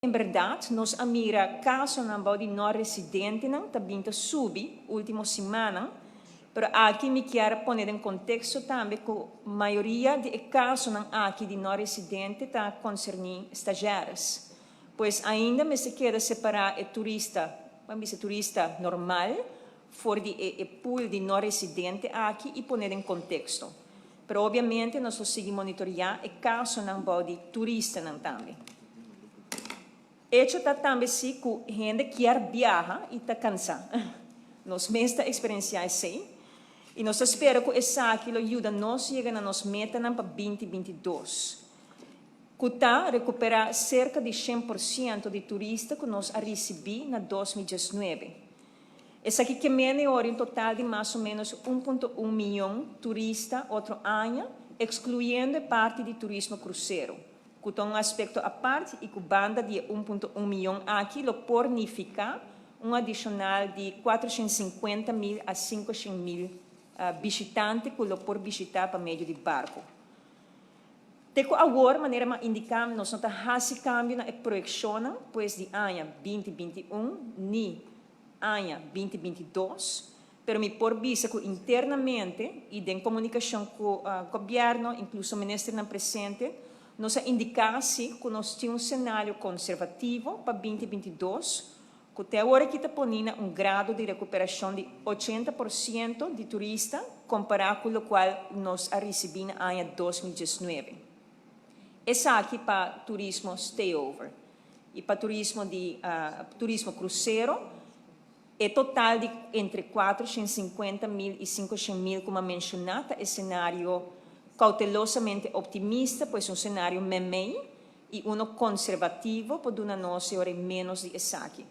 En berdad, nos a mira casonan bou di no residentenan ta bin ta subi ultimo simannan, pero aki mi kier pone den contexto tambe cu mayoria di e casonan aki di no residente ta concerni stagiaires. Pues ainda mester keda separa e turista, ban bisa turista normal, for di e pool di no residente aki y pone den contexto. Pero obviamente nos lo sigui monitorea e casonan bou di turistanan tambe. Hecho ta tambe si ku hende kier biaha i ta kansa. Nos mes ta eksperensiá esei. I nos ta spera ku esaki lo yuda nos yega na nos metanan pa 2022, ku ta rekuperá serka di 100% di turista ku nos a risibí na 2019. Esaki ke mene ora un total di mas o ménos 1.1 mion turista otro aña, ekskluyendo e parti di turismo krusero, ku ta un aspekto apart i ku banda di e 1.1 mion aki lo por nifiká un adishonal di 450 mil a 500 mil bishitante ku lo por bishitá pa medio di barku. Te ku awor, manera m'a indiká, nos no ta hasi kambio na e proyekshonnan, pues di aña 2021 ni aña 2022, pero mi por bisa ku internamente i den komunikashon ku gobièrnu, inkluso ministernan presente, nos a indiká si ku nos tin un senario konservativo pa 2022, ku te awor aki ta pone na un grado di rekuperashon di 80% di turista, kompará ku lokual nos a risibí na aña 2019. Esaki pa turismo stayover. I pa turismo krusero, e total di entre 450 mil i 500 mil, komo menshoná, e senario koutelosamente optimista, pues un senario meimei, i uno konservativo, por duna nos ménos di esaki.